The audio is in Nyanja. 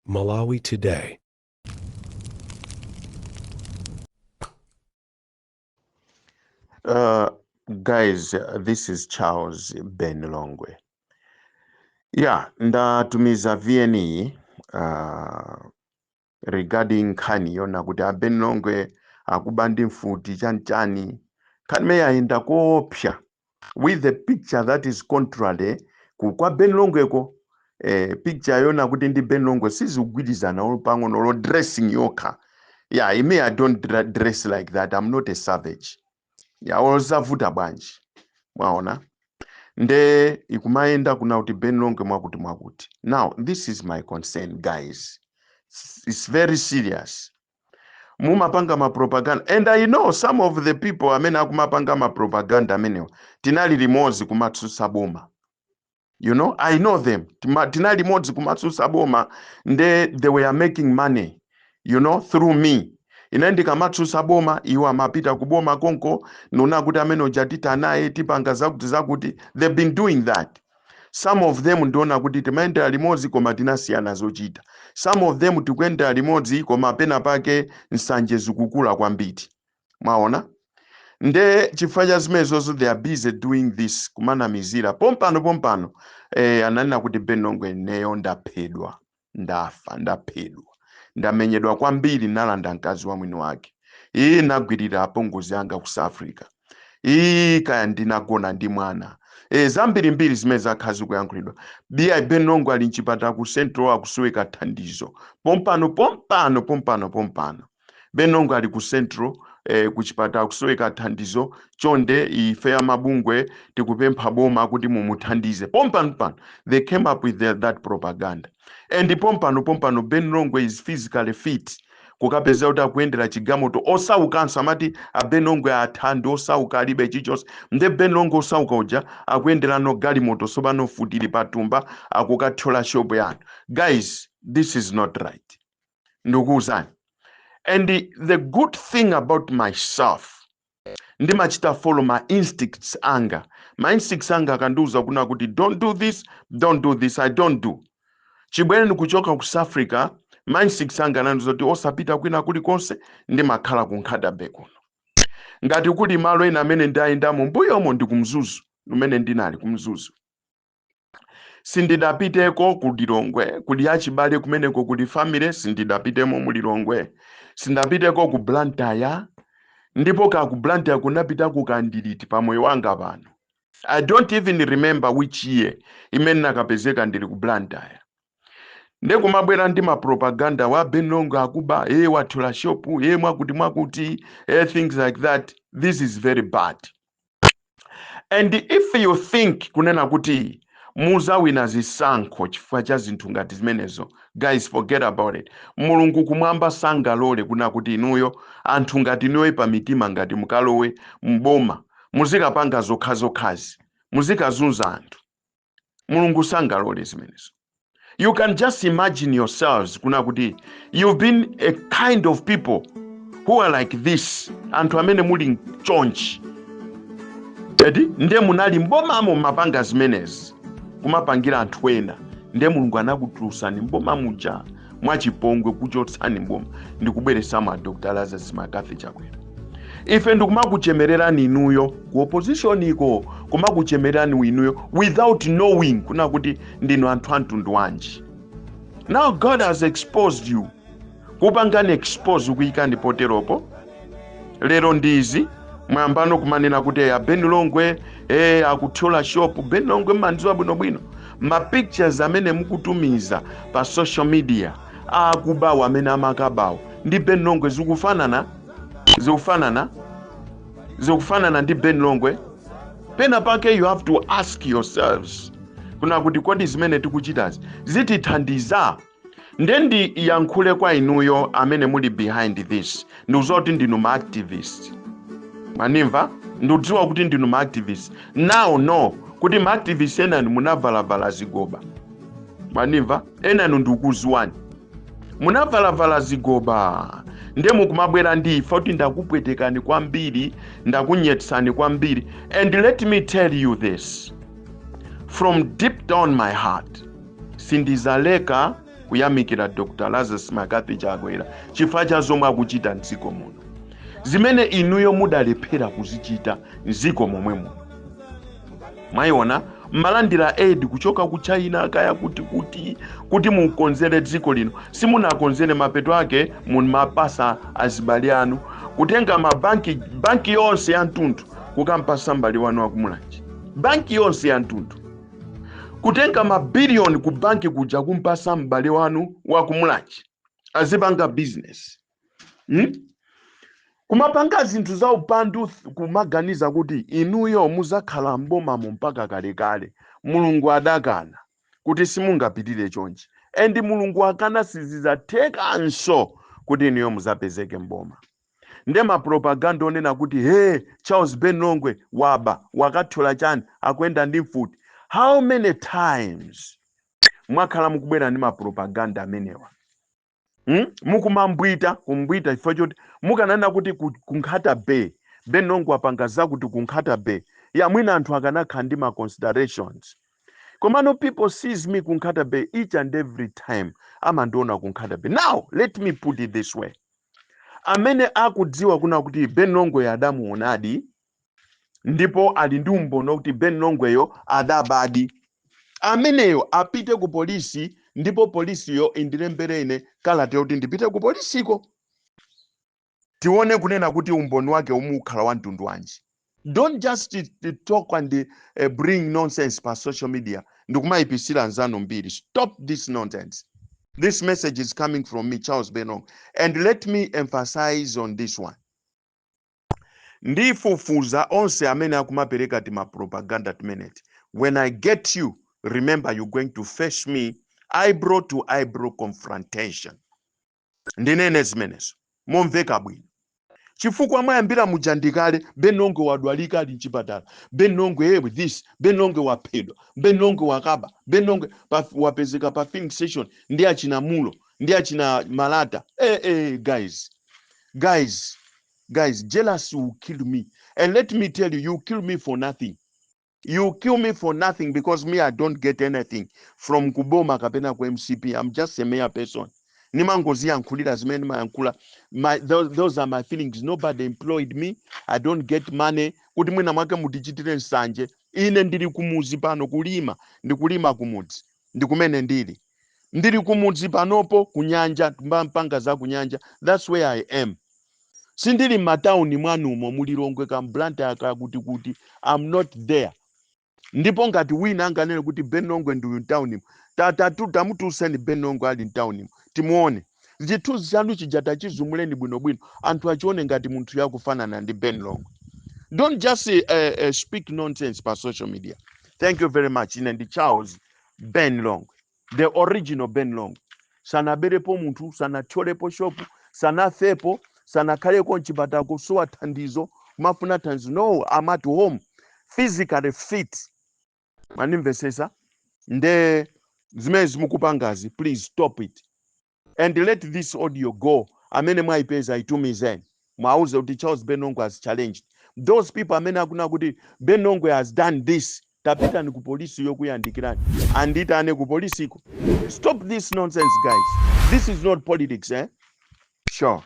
Malawi Today. Guys, this is Charles Ben Longwe. Yeah, ndatumiza VN regarding nkhani yona kuti a Ben Longwe akuba ndi mfuti chanichani. Nkhani imene yayenda koopsa with the picture that is contrary kwa Ben Longweko. Picture yona kuti ndi Ben Longwe sizikugwirizana olo pang'ono, olo dressing yokha. Yeah, ime I don't dress like that. I'm not a savage. Yeah, ozavuta bwanji. Mwaona? Nde ikumayenda kuna kuti Ben Longwe mwakuti mwakuti. Now, this is my concern, guys. It's very serious. Mumapanga ma propaganda, and I know some of the people amene akumapanga ma propaganda amenewa tinali limodzi kumatsutsa boma. I know them. Tinali limodzi kumatsutsa boma, nde they were making money through me. Ine ndikamatsutsa boma, iwo amapita kuboma konko nuna kuti amene uja tita naye tipanga zakuti zakuti. They've been doing that. Some of them ndiona kuti timayendera limodzi koma tinasiyana zochita. Some of them tikuyendera limodzi koma pena pake nsanje zikukula kwambiri. Mwaona? Nde chifukwa cha zimenezozo they are busy doing this, kumanamizira pompano pompano. Ananena kuti Ben Longwe neyo ndaphedwa, ndafa, ndaphedwa, ndamenyedwa kwambiri, nalanda mkazi wa mwini wake, iyi nagwirira apongozi anga ku South Africa, iyi kaya ndinagona ndi mwana, zambirimbiri zimene zakhala zikuyankhulidwa. Biya Ben Longwe ali mchipatala ku Central akusoweka thandizo pompano pompano pompano pompano. Ben Longwe ali ku Central, kuchipatala kusoweka thandizo, chonde ife amabungwe tikupempha boma kuti mumuthandize pompano pano. They came up with that propaganda, and pompano pompano Ben Longwe is physically fit, kukapeza kuti akuyendera chigamoto osaukanso. Amati a Ben Longwe athandi osauka, alibe chichonse. Nde Ben Longwe osauka uja akuyenderano galimoto sopano futili patumba, akukathyola shopu yanu. Guys, this is not right, ndikuwuzani. And the good thing about myself, ndimachita follow my instincts anga. My instincts anga akandiuza kuna kuti don't do this, don't do this, I don't do. Chibwere ndikuchoka ku South Africa, my instincts anga anandiuza kuti osapita kwina kulikonse, ndimakhala ku Nkhata Bay kuno. Ngati kuli malo ena amene ndayendamo mbuyomo ndi kumzuzu, umene ndinali kumzuzu. Sindidapiteko ku Lilongwe, kuli achibale kumeneko, kuli family, sindidapitemo mu Lilongwe. Sindapiteko ku Blantyre, ndipo ka ku Blantyre kunapitako kandiliti pamoyo wanga pano. I don't even remember which year imene nakapezeka ndili ku Blantyre. Ndekumabwera ndi mapropaganda wa Ben Longwe akuba, wathyola shopu, mwakuti mwakuti, things like that. This is very bad. And if you think kunena kuti muzawina zisankho chifukwa cha zinthu ngati zimenezo, guys, forget about it. Mulungu kumwamba sangalole kuna kuti inuyo, anthu ngati inuyo pa mitima ngati mukalowe mboma muzikapanga zokhazokhazi, muzikazunza anthu. Mulungu sangalole zimenezo. You can just imagine yourselves kuna kuti you've been a kind of people who are like this, anthu amene muli chonchi eti, nde munali mbomamo mapanga zimenezi kumapangira anthu ena, nde Mulungu anakutulutsani mboma muja mwachipongwe, kuchotsani mboma ndikubweresamo a Dr. Lazarus McCarthy Chakwera. Ife ndikumakuchemererani inuyo ku opposition iko, kumakuchemererani inuyo without knowing kuna kuti ndinu anthu a mtundu wanji. Now God has exposed you, kupangani expose, kuyikani poteropo. Lero ndizi mwambano kumanena kuti a Ben Longwe akuthyola shop. Ben Longwe mmandziwa bwinobwino. Ma pictures amene mukutumiza pa social media akubawo, amene amakabawo ndi Ben Longwe, zikufanana, zikufanana, zikufanana ndi Ben Longwe. Pena pake you have to ask yourselves kuna kuti kodi zimene tikuchitazi zitithandiza? Nde ndiyankhule kwa inuyo amene muli behind this. Ndikudziwa kuti ndinu ma activist, manimva? Ndikudziwa kuti ndinu ma activist. Now no kuti ma activist enanu munavalavala zigoba, manimva? Enanu ndikukuziwani munavalavala zigoba, nde mukumabwera ndi ife kuti ndakupwetekani kwambiri, ndakunyetsani kwambiri. And let me tell you this from deep down my heart, sindizaleka. Kuyamikira Dr Lazarus McCarthy Chakwera chifukwa cha zomwe akuchita mdziko muno, zimene inuyo mudalephera kuzichita mdziko momwe muno. Mwayiona, mmalandira aid kuchoka ku China, kaya kuti mukonzere dziko lino. Simunakonzere. Mapeto ake mumapasa azibale anu, kutenga mabanki, banki yonse ya mtunthu kukampasa mbale wanu akumulanje, banki yonse ya mtunthu, kutenga mabiliyoni ku banki kuja kumpasa m'bale wanu wakumulanje azipanga business, Kumapanga zinthu za upandu, kumaganiza kuti inuyo muzakhala mbomamo mpaka kalekale. Mulungu adakana kuti simungapitire chonchi, and Mulungu akana, sizidzathekanso kuti inuyo muzapezeke mboma. Nde mapropaganda onena kuti, "He, Charles Ben Longwe waba, wakathyola chani, akuyenda ndi mfuti," how many times mwakhala mukubwera ndi mapropaganda amenewa, Mukumambwita kumbwita chifukwa choti mukanena kuti ku Nkhata Bay Ben Longwe apanga zakuti ku Nkhata Bay ya, mwina anthu akanakhala ndi ma considerations. Komano people sees me ku Nkhata Bay each and every time, amandiona ku Nkhata Bay. Now let me put it this way: amene akudziwa kuna kuti Ben Longwe adamuonadi ndipo ali ndi umboni kuti Ben Longweyo adabadi, ameneyo apite ku polisi, ndipo polisiyo indilembere ine kalata yoti ndipite ku polisiko, tione kunena kuti umboni wake umukhala wa mtundu wanji. Don't just talk and bring nonsense pa social media ndikumayipisira anzanu mbiri. Stop this nonsense. This message is coming from me, Charles Ben Longwe, and let me emphasize on this one: ndifufuza onse amene akumapereka timapropaganda timeneti. When I get you, remember you're going to face me eyebrow to eyebrow confrontation. Ndinene zimenezo momveka bwino, chifukwa mwayambira mujandikale. Ben Longwe wadwalika, ali mchipatala. Ben Longwe with this, Ben Longwe waphedwa, Ben Longwe wakaba, Ben Longwe wapezeka pa filling station ndi achina Mulo, ndi achina Malata. Guys, guys, guys, jealousy will kill me. And let me tell you, you kill me for nothing. You kill me for nothing, because me, I don't get anything from kuboma kapena ku MCP. I'm just a mere person. Nimangoziyankhulira zimene ndimayankhula. Those are my feelings. Nobody employed me. I don't get money kuti mwina mwake mutichitire nsanje. Ine ndili kumuzi pano kulima, ndikulima kumudzi, ndikumene ndili. Ndili kumudzi panopo kunyanja, mpanga za kunyanja. That's where I am. Sindili m'matawuni mwanumo, mulilongwe, kamBlantyre, kakuti kuti. I'm not there. Ndipo ngati wina anganene kuti Ben Longwe ndi uyu mtaunimo, tatatu tamutuseni Ben Longwe ali mtaunimo, timuone. Chithunzi chanu chija tachizumuleni bwinobwino, anthu achione ngati munthu yakufanana ndi Ben Longwe. Don't just speak nonsense pa social media. Thank you very much. Ine ndi Charles Ben Longwe, the original Ben Longwe. Sanaberepo munthu, sanathyolepo shopu, sanafepo, sanakhaleko mchipatala kusowa thandizo, kumafuna thandizo. No, I'm at home, physically fit. Manimvesesa? Nde zimene zimukupangazi, please stop it and let this audio go. Amene mwayipeza, itumizeni, mwauze kuti Charles Ben Longwe has challenged those people amene akuna kuti Ben Longwe has done this. Tapitani ku polisi yokuyandikirani, anditane ku polisiko. Stop this nonsense, guys. This is not politics, eh? Sure.